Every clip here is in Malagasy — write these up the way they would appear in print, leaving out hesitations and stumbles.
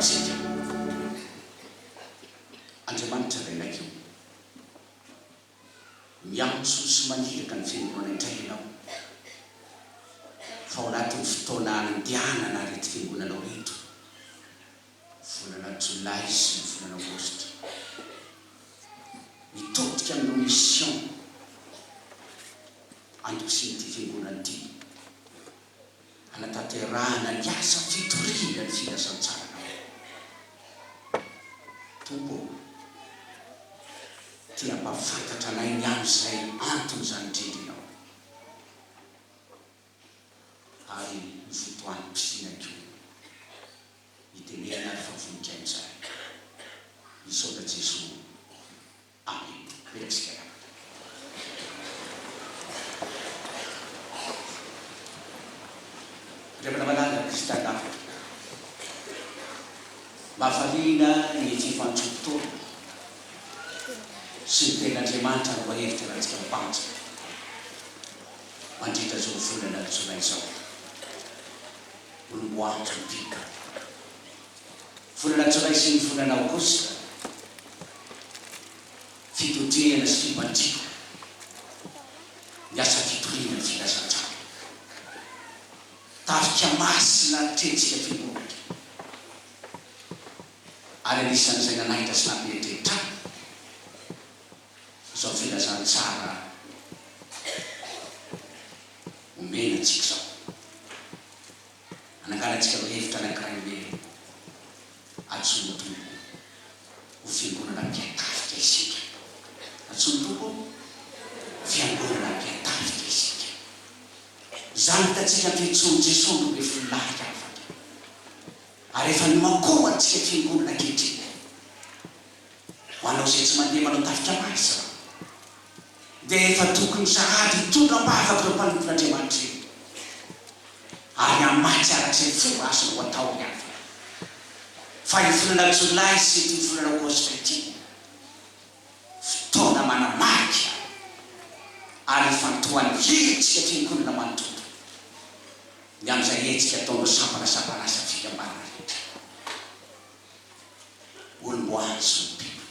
Hivavaka isika. Andriamanitra Rainay o, miantso sy maniraka ny Fiangonana indray Ianao, fa ao anatin'ny fotoana andehanana ireto Fiangonanao ireto, volana jolay sy ny volana aogositra, mitodika amin'ireo mission andosian'ity Fiangonana ity, hanatanterahana ny asa fitoriana ny filazantsaranao. Tompo ô, te hampahafantatra anay ny amin'izay anton'izany indrindra Ianao, ary ny votoatim-pisiana koa. Mitenena ary fa vonon-kihaino izahay. Misaotra Jesoa. Amen. Mipetraka isika ry havana. Andriamana malala Kristiana havana. Mahafaliana ny fifantoam-potoana sy ny tenin'Andriamanitra lohahevitra anantsika mibanjina mandritra izao volana jolay izao. Olom-boahantra mivika. Volana jolay sy ny volana aogositra, fitodrehana sy fibanjinana ny asa fitoriana ny filazantsara. Tafika masina atrehintsika fiangonana ary anisan'izay nanaitra sy nampieritreritra ahy izao filazantsara omena antsika izao. Ananganantsika lohahevitra anankiray hoe Antsoin'ny Tompo ho Fiangonana Mpiantafika isika. Antsoin'ny Tompo ho Fiangonana Mpiantafika isika. Izany hitantsika ny fiantsoan'i Jesoa ny 12 lahy havana. Ary efa nomakomantsika Fiangonana ankehitriny. Ho anao izay tsy mandeha manao tafika masina, dia efa tokony sahady hitondra am-bavaka ireo mpanompon'Andriamanitra ireo, ary hamatsy araka izay fomba azonao atao ry havana. Fa io volana Jolay sy ity volana Aogositra ity, fotoana manamarika ary ifantohan'ny herintsika fiangonana manontolo ny amin'izay hetsika ataon'ireo sampana sampan'asa fikambanana rehetra. Olom-boaantso ny mpino.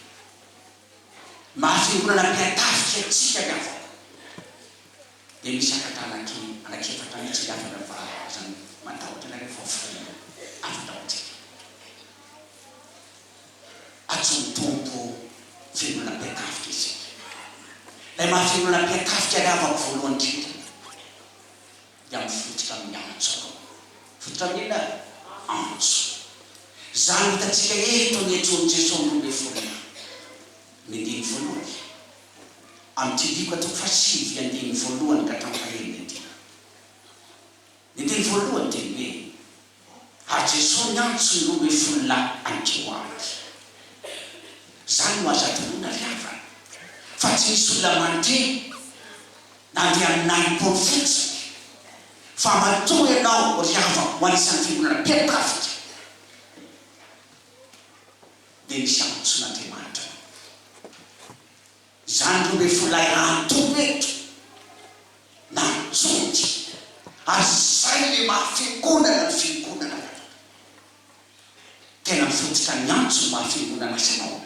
Maha fiangonana mpiantafika antsika ny havako. Dia misy hafatra anaky anakiefatra mihitsy ny hafatra fa aza matahotra nareo fa fohy ny hafatra ho antsika. Antsoin'ny Tompo fiangonana mpiantafika isika. Ilay maha fiangonana mpiantafika ny havako voalohany indrindra. dia mifototra amin'ny antso aloha. Mifototra amin'ny inona? Antso. Izany hitantsika eto ny antsoin'i Jesoa ny 12 lahy. Ny andininy voalohany. Amin'ity Lioka toko fahasivy andininy voalohany ka hatramin'ny fahenina ity. Ny andininy voalohany dia ny hoe, Ary Jesoa niantso ny 12 lahy hankeo aminy. Izany no azo adinoina ry havana, fa tsy misy olona mandre Nandeha amin'ny nahim-pony fotsiny fa matoa ianao ry havako ho anisan'ny fiangonana mpiatafika dia misy antson'Andriamanitra anao. Izany 12 lahy raha ny Tompo eto nantsoiny ary izay le maha fiangonana ny fiangonana ry havako. Tena mifototra ny antso ny maha fiangonana azy anao.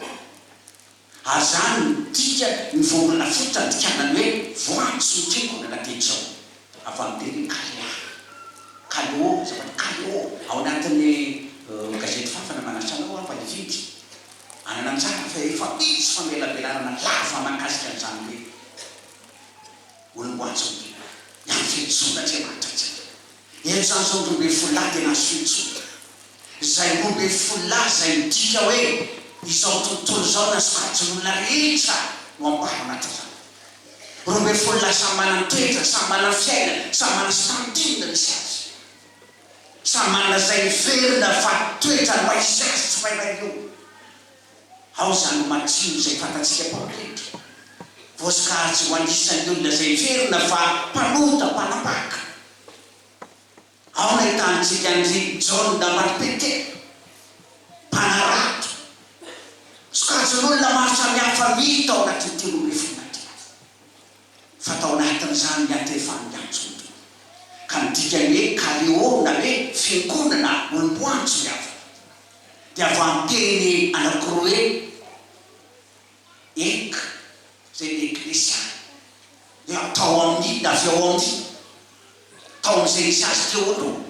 Ary izany no dika ny voambolana fototra andikana ny hoe voantso ny fiangonana dia izao, avy amin'ny teny hoe kalea, kaleo, azafady, kaleo, ao anatin'ny gazety Fafana manasa anao aho mba hividy, anana anjara fa efa misy famelabelarana lava mahakasika an'izany hoe olom-boantso ny fiangonana, ny amin'ny fiantsoan'Andriamanitra antsika. Eto izany izao ny 12 lahy dia nahazo fiantsoana. Izay 12 lahy izay midika hoe izao tontolo izao na sokajin'olona rehetra no ambara anatin'izany. 12 lahy samy manana ny toetrany, samy manana ny fiainany, samy manana standing misy azy. Samy manana izay heverina fa toetrany maha izy azy tsirairay io. Ao izany no matsiro izay fantatsika mpanoritra. Voasokajy ho anisan'ny olona izay heverina fa mpanota, mpanambaka. Ao nahitantsika an-dry Jaona ambany Petera, mpanarato. Sokajin'olona maro samihafa mita ao anatin'ity 12 ity. Fa tao anatin'izany ny hatefan'ny antson'ny Tompo. Ka ny dikan'ny hoe kaleo na hoe fiangonana, olom-boantso ny havana. dia avy amin'ny teny anankiroa hoe ek, izay ny eklesia, dia tao amin'ny, na avy ao amin'ny, tao amin'izay nisy azy teo aloha,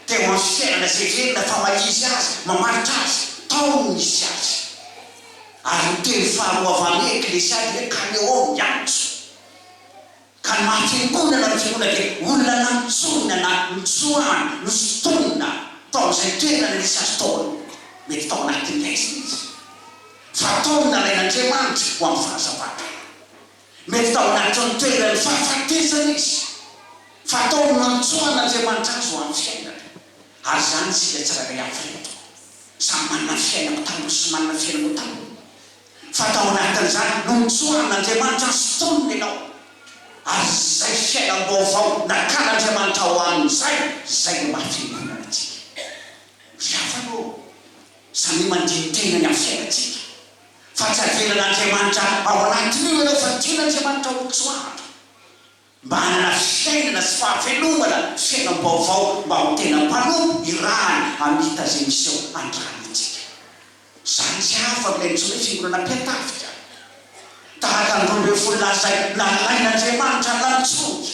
teo amin'ny fiainana izay heverina fa maha izy azy, mamaritra azy, tao no nisy azy. Ary ny teny faharoa avy amin'ny hoe eklesia dia hoe kaleo, miantso. Ka ny maha fiangonana ny fiangonana dia olona nantsoina na notsoahana, nosintonina tao amin'izay toerana nisy azy tao aloha. Mety tao anatin'ny haizina izy. Fa tao no nalain'Andriamanitra ho amin'ny fahazavana. Mety tao anatin'ny toeran'ny fahafatesana izy. Fa tao no nantsoahan'Andriamanitra azy ho amin'ny fiainana. Ary izany isika tsirairay avy ireto. Samy manana ny fiainako taloha sy manana ny fiainanao taloha. Fa tao anatin'izany no nitsoahan'Andriamanitra sintonina ianao. Ary izay fiainam-baovao nakan'Andriamanitra ho amin'izay, izay no maha fiangonana antsika. Ry havana ô, samia mandini-tena ny amin'ny fiainantsika, fa tsy avelan'Andriamanitra ao anatin'io ianao fa tian'Andriamanitra hotsoahana. Mba hanana fiainana sy fahavelomana, fiainam-baovao mba ho tena mpanompo irahany hamita izay miseho androany antsika. Izany tsy hafa amin'ilay antsoina hoe fiangonana mpiantafika. Tahaka ny 12 lahy izay nalain'Andriamanitra nantsoiny.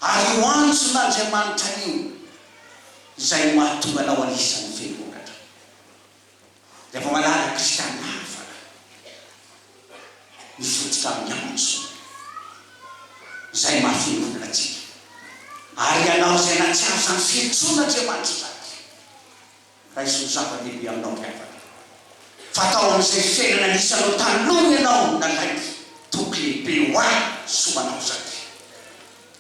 Ary io antson'Andriamanitra io izay no mahatonga anao anisan'ny fiangonana. Rehefa malala kristiana hafa mifototra amin'ny antso izay maha fiangonana antsika. Ary ianao izay nahatsiaro izany fiantsoan'Andriamanitra izany, raiso ho zava-dehibe aminao ry havana, fa tao amin'izay fiainana nisy anao taloha ianao no nalaiko toky lehibe ho ahy sy ho anao izany,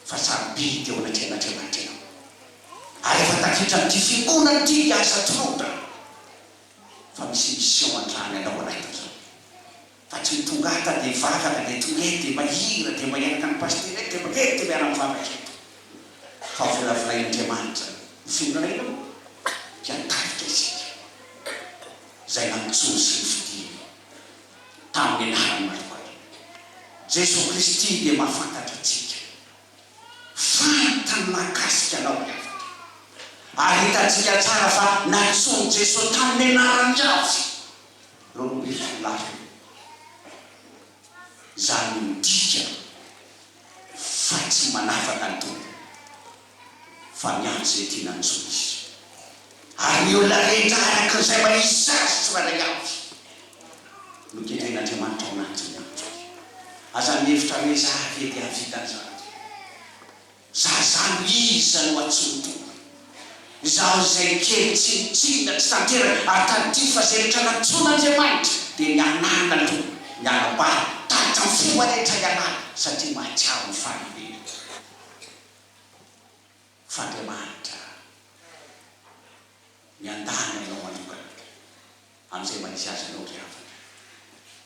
fa sarobidy eo anatrehan'Andriamanitra ianao. Ary efa tafiditra amin'ity fiangonana ity dia aza toroda fa misy mission andrany anao anatin'izany. Fa tsy ny tonga ata dia hivavaka dia tonga eto dia mba hihira dia mba hiaraka amin'ny pasitera eto dia mba eto dia miara-mivavaka eto. Fa volavolain'Andriamanitra ny fiangonana inona moa? Mpiantafika isika izay nantsoiny sy nofidiny tamin'ny anarany manokana. Jesoa Kristy dia mahafantatra antsika. Fantany mahakasika anao ny hafatra. Ary hitantsika tsara fa nantsoin'i Jesoa tamin'ny anarany avy ireo 12 lahy ireo. Izany midika fa tsy manafaka ny Tompo fa miantso izay tiany hantsoina Izy. Ary ny olona rehetra araka izay mba hisy azy tsirairay avy no kendren'Andriamanitra ao anatin'ny antony. Aza mihevitra hoe za ve dia hahavita an'izany. Za zany iza no antsoin'ny Tompo? Izaho izay kely tsinontsinona tsy tanteraka ary tadidio fa izay rehetra nantsoin'Andriamanitra dia ny hanana aloha ny hanambara tahaka ny fomba rehetra ialana satria mahatsiaro ny fahalemena. F'Andriamanitra miandany aminao manokana amin'izay manisy azy anao ry havana.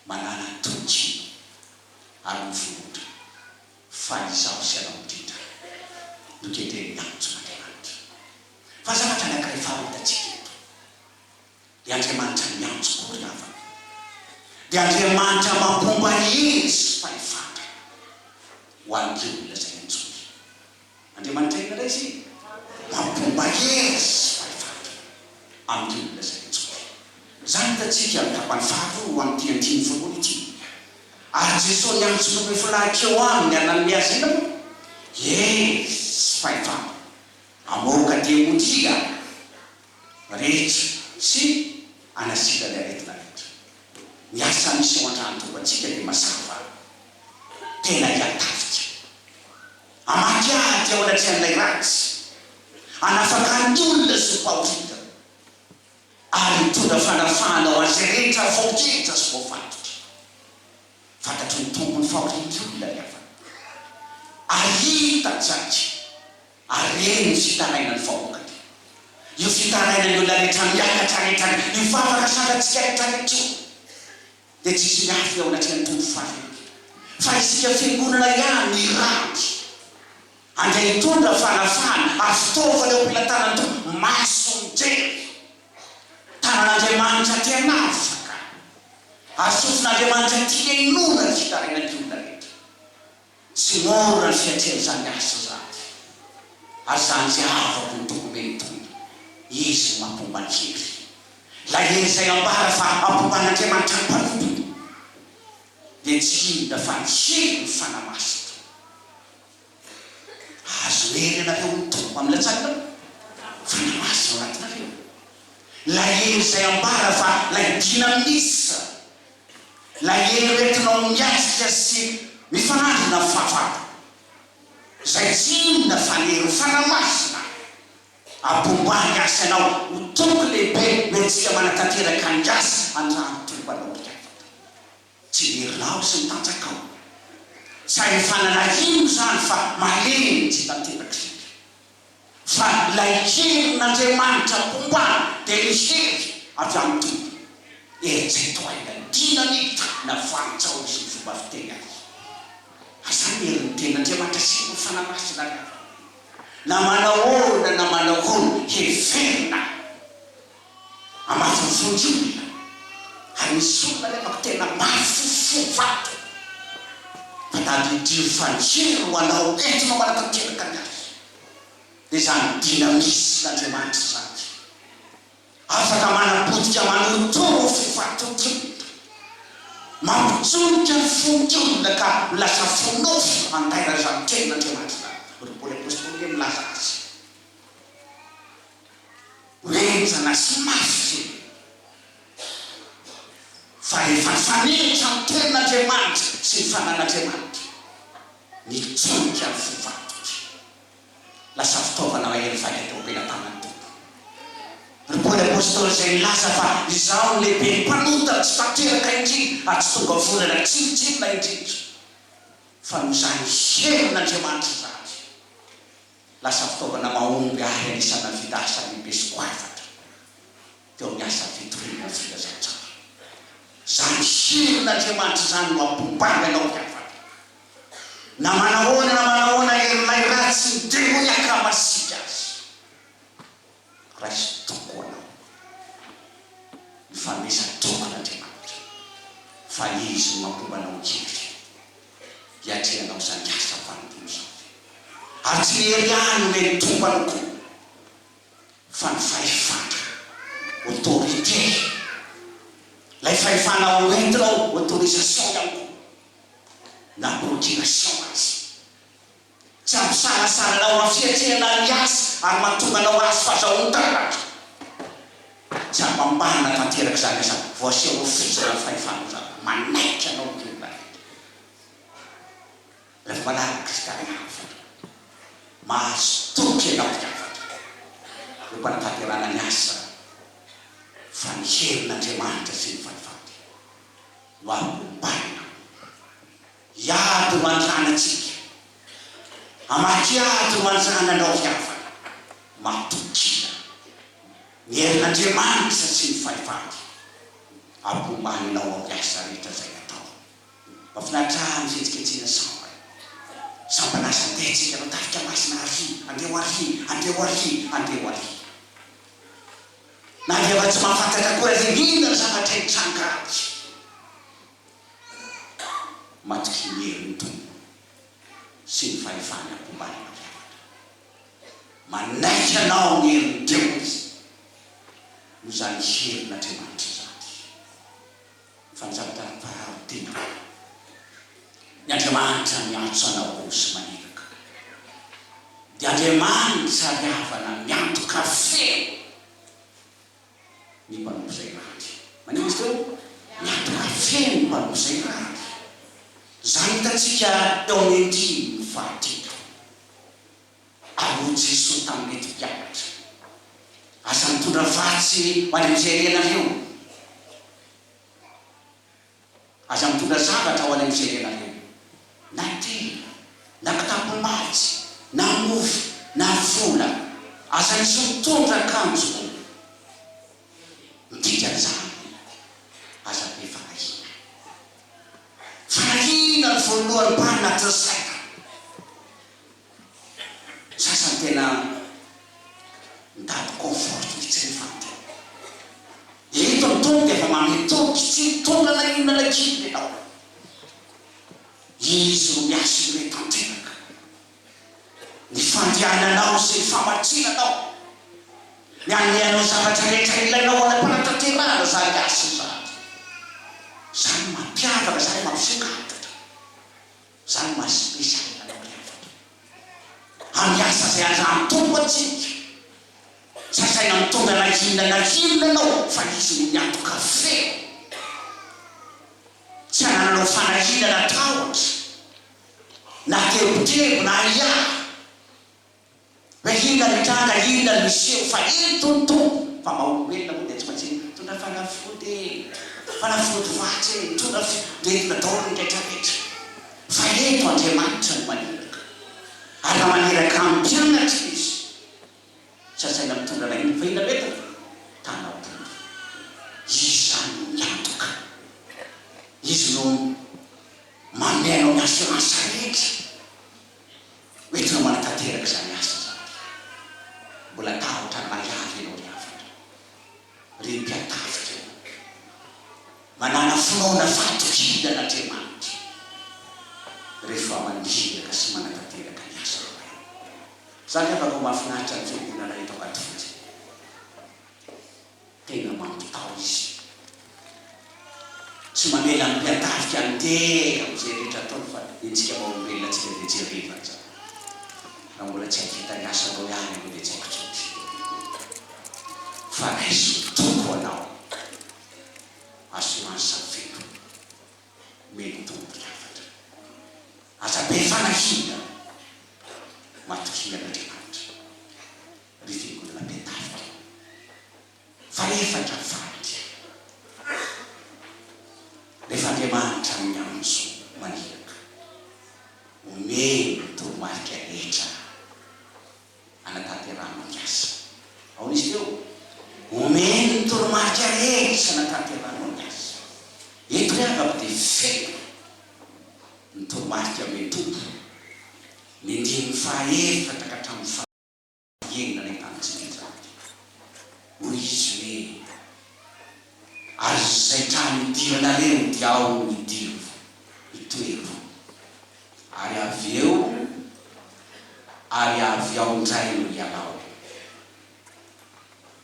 Manàna toky ary miforotra fa izaho sy ianao indrindra no kendren'ny antson'Andriamanitra. Fa zavatra anankiray faharoa hitantsika eto dia Andriamanitra miantso koa ry havana. Dia Andriamanitra mampomba hery sy fahefana ho an'ny olona izay antsoiny. Andriamanitra inona indray izy iny? Mampomba hery sy fahefana amin'ny olona izay antsoiny. Izany hitantsika amin'ny tapany faharoa ho an'ity andininy voalohany ity. Ary Jesoa niantso ny roambinifolahy hankeo aminy ary nanome azy inona moa? Hery sy fahefana hamoaka demonia rehetra sy hanasitra ny aretina rehetra. Ny asa misy ao an-trano Tompo antsika dia mazava, tena hiatafika. Hamaky ady ao anatrehan'ilay ratsy, hanafaka ny olona sy ny mpahorita, ary hitondra fanafahana ho an'izay rehetra voageja sy voafatotra. Fantatry ny Tompo ny fahorian'ny olona ry havana, ary hitany izany, ary reny ny fitarainan'ny vahoakany. Io fitarainan'ny olona rehetra miakatra rehetra, io vavaka sandratsika rehetra rehetra io, dia tsy hisy miafina eo anatrehan'ny Tompo farany, fa isika fiangonana ihany ny rany andeha hitondra fanafahana ary fitaovana eo am-pelatanan'ny Tompo, maso mijery, tanan'Andriamanitra te hanafaka, ary sofin'Andriamanitra tia henoina ny fitarainan'ny olona rehetra. Tsy mora ny fiatrehana izany asa izany, ary izany tsy havako ny Tompo omeny Tompo, Izy no mampomba ny hery. Ilay hery izay ambara fa ampomban'Andriamanitra ny mpanompony dia tsy inona fa ny herin'ny Fanahy Masina. Hahazo hery ianareo amin'ny Tompo, amin'ny latsakinao Fanahy Masina ao anatinareo. Ilay hery izay ambara fa ilay dynamis, ilay hery hoentinao miatrika sy mifanandrina amin'ny fahavalo, izay tsy inona fa ny herin'ny Fanahy Masina. Ampombahy ny asa ianao ho toky lehibe hoentintsika manatanteraka ny asa andrahan'ny Tompo anao ry havana. Tsy ny herinao sy ny tanjakao. Tsy ahefana na inona izany fa malemy tsy tanteraka isika. Fa ilay herin'Andriamanitra mpomba dia ny hery avy amin'ny Tompo. Eritreto ilay dynamite na vanitra hoy izy ny fomba fiteny azy. Ary izany ny herin'ny tenin'Andriamanitra sy ny Fanahy Masina ry havana. Na manahoana na manahoana heverina Hamafin'ny fon'ny olona, ary misy olona anefa tena mafy fo vato, fa tadidio fa ny hery ho anao entinao manatanteraka ny asa, dia izany dynamisme-n'Andriamanitra izany, afaka manapotika manorotoro ny fo vaton'ny olona, mampitsonika ny fon'ny olona ka ho lasa fo nofo handaira izany tenin'Andriamanitra izany, ry Paoly Apostoly nge milaza azy. Henjana sy mafy fa rehefa nifanehitra ny tenin'Andriamanitra sy ny fanan'Andriamanitra, nitsonika ny fo vadiko. Lasa fitaovana mahery vaika teo am-pelatanan'ny Tompo. Ry Paoly Apostoly izay nilaza fa izaho no lehiben'ny mpanota tsy tanteraka indrindra ary tsy tonga volana tsinontsinona indrindra, fa noho izany herin'Andriamanitra izany, Lasa fitaovana mahomby ary anisan'ny nahavita asa lehibe sy goavana teo amin'ny asa fitoriana ny filazantsara. Izany herin'Andriamanitra izany no hampombaina anao ry havana. Na manahoana na manahoana herin'ilay ratsy ny demony haka masiaka azy. Raiso toky ho anao ny fanomezan-tokin'Andriamanitra fa Izy no mampomba anao hery hiatrehanao izany asa fanompoana izany. Ary tsy ny hery ihany omen'ny Tompo anao koa fa ny fahefana, autorité, ilay fahefana hoentinao, autorisation ihany koa na procuration aza. Tsy hampisalasala anao amin'ny fiatrehana ny asa ary mahatonga anao hahazo fahazahoan-javatra. Tsy hampambanina tanteraka izany asa voaseho ao fotsiny amin'ny fahefana izany. Manaitra anao ny olona rehetra. Rehefa manaraka kristiana hafa, mahazo toky ianao ry havana, eo am-panatanterahana ny asa fa ny herin'Andriamanitra sy ny fahefany no hampombaina. Hiady ho an-janantsika. Hamaky ady ho an-jananao ry havana. Matokia ny herin'Andriamanitra sy ny fahefany ampombaninao amin'ny asa rehetra izay atao. Mahafinaritra ahy ny fihetsiketsehana sampana. Sampana asa andeha tsika hanao tafika masina ary, andeha ho ary, andeha ho ary, andeha ho ary. Na dia efa tsy mahafantatra akory aza inona ny zavatra hitranga any. Matokia ny herin'ny Tompo sy ny fahefany hampomba ny mpianatra. Manaiky anao ny herin'ny devoly noho izany herin'Andriamanitra izany. Fa ny zavatra faharoa tena, ny Andriamanitra miantso anao sy maniraka. Dia Andriamanitra ry havana miantoka feno. Ny mpanompo izay ratsy. Maninona izy teo? Miantoka feno ny mpanompo izay ratsy. Izany hitantsika teo amin'ny andininy fahatelo. Ary hoy Jesoa tamin'ireto mpianatra, Aza mitondra vatsy ho any amin'izay alehanareo. Aza mitondra zavatra ho any amin'izay ianareo, na tehina, na kitapom-batsy, na mofo, na vola. Aza misy mitondra akanjo koa. Ny dikan'izany, aza be fanahiana. Fanahiana no voalohany mba anatin'ny saina. Sasany tena mitady confort mihitsy rehefa any tena. Eto ny Tompo dia efa manome toky tsy hitondra na inona na inona ianao. Izy no mi-assurer tanteraka ny fandehananao sy ny famatsiana anao, ny hanehanao zavatra rehetra ilainao any am-panatanterahana. izany asa izany. Izany no mampiavaka, izany no mampisongadina, izany no maha spécial anao ry havana. Amin'ny asa izay andrahan'ny Tompo antsika, tsy asaina mitondra na inona na inona ianao fa Izy no miantoka feno. Tsy anananao fanahiana na tahotra, na tebiteby na ahiahy. Hoe inona no hitranga, inona no hiseho, fa ento ny Tompo. Fa maha olombelona moa dia tsy maintsy mitondra fanafody e, fanafody vatsy e, mitondra fi, dia entina daholo ny retraretra. Fa eto Andriamanitra no maniraka. Ary raha maniraka amin'ny mpianatra Izy, tsy asaina mitondra na inona fa inona no entina? Tanam-polo. Izy izany no miantoka. Izy no manome anao ny assurance rehetra. Hoentinao manatanteraka izany asa izany. Mbola tahotra ny mahiahy ianao ry havana. Ry mpiantafika ô. Manàna finoana fahatokiana an'Andriamanitra rehefa maniraka sy manatanteraka ny asanao ianao. Izany havana ô mahafinaritra ny fiangonana eto Ambatofotsy. Tena mampitao izy. Tsy mamela ny mpiantarika handeha amin'izay rehetra ataony fa ny antsika maha olombelona antsika dia jereva izany. Raha mbola tsy hahavita ny asanao ihany ianao dia tsy haiko intsony. Fa raiso ny Tompo ho anao. Assurance feno. Omeny Tompo ny hafatra. Aza be fanahiana. Matokia an'Andriamanitra. Ry fiangonana mpiantafika. Fahefatra faritra. Rehefa Andriamanitra miantso maniraka, omeny ny toromarika rehetra hanatanterahana ny asa. Ahoana izy teo? Omeny ny toromarika rehetra hanatanterahanao ny asa. Eto ry havako dia feno ny toromarika omen'ny Tompo, ny andininy fahaefatra ka hatramin'ny faha. Enina any an-tanintsika izany. Hoy izy hoe, Ary izay trano idiranareo dia ao no idiro, itoero. Ary avy eo, ary avy ao indray no ialao.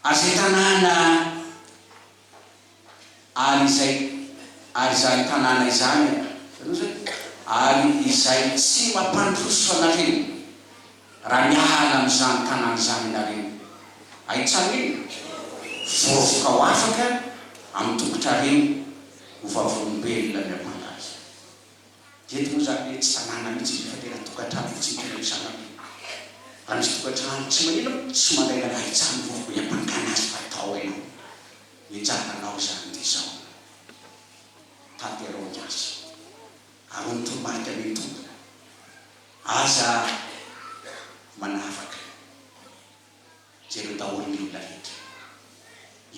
Ary izay tanàna, ary izay, ary izany tanàna izany, ary izay tsy mampandroso anareo, Raha miala amin'izany tanàna izany ianareo, ahitsan'inona? Vovoka ho afaka amin'ny tongotrareo ho vavolombelona miampanga azy. Dia eto moa izany hoe tsy tanàna mihitsy izy io fa tena tokantrano fotsiny tena misy anareo. Raha misy tokantrano tsy maninona, tsy mandray ilay ahitsan'ny vovoka hiampangana azy fa atao ianao. Ny anjaranao izany dia izao, tanteraho ny asa. Ary ho ny toromarika amen'ny Tompo. Aza manavaka. Jereo daholo ny olona rehetra.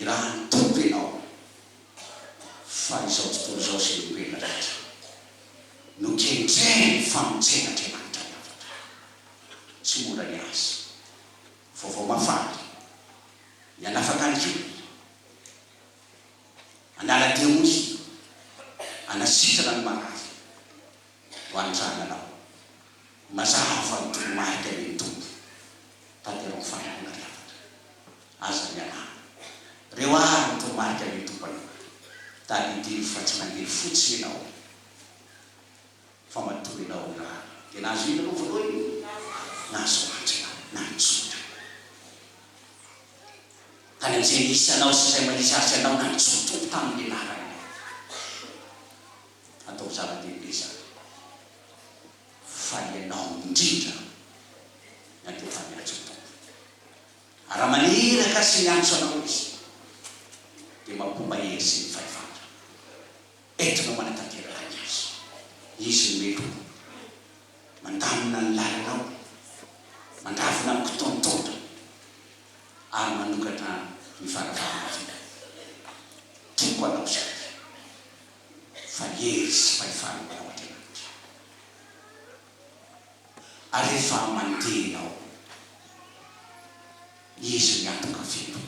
Irahan'ny Tompo ianao fa izao tontolo izao sy ny olombelona rehetra no kendreny famonjen'Andriamanitra ny hafatra. Tsy mora ny azy. Vaovao mahafaly ny hanafaka ny olona, hanala demonia, hanasitrana ny marary. Ho an'ny-trananao. Mazava ny toromarika amen'ny Tompo. Tanterao ny fanompoana ry havana. Aza mialà. Reo àry ny toromarika amen'ny Tompo anao. Tadidio fa tsy mandeha fotsiny ianao fa matoa ianao raha dia nahazo inona aloha voalohany? Nahazo antso ianao, nantsoina. Tany amin'izay nisy anao sy izay manisy azy anao, nantsoin'ny Tompo tamin'ny anarany ianao. Ataovy zava-dehibe izany fa ianao indrindra no andefa miantso ny Tompo. Ary raha maniraka sy miantso anao Izy, dia mampomba hery sy ny fahefana entinao manatanteraka ny asa. Izy no meloa, mandamina ny lalanao, mandravona ny kitoantoana, ary manokatra ny varavarana vy. Tiako hanao izany. fa hery sy fahefana ho anao Andriamanitra. Ary rehefa mandeha ianao, Izy miantoka feno.